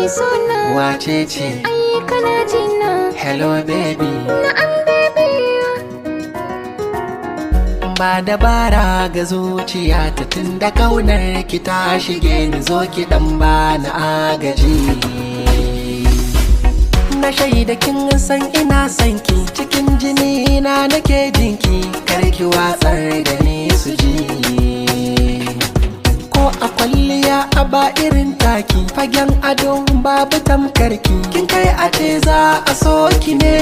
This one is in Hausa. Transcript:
Sona. Wace ce? Ai kana jina? Hello baby. Na'am baby. Ba dabara ga zuciya ta tun da kaunar ki ta shige ni, zo ki dan ba na agaji. Na shaida kin san ina son ki, cikin jini na nake jinki, kar ki watsar da ni su ji. Ko a kwalliya a ba irin taki, fagen ado babu tamkarki, kin kai a ce za a so ki ne.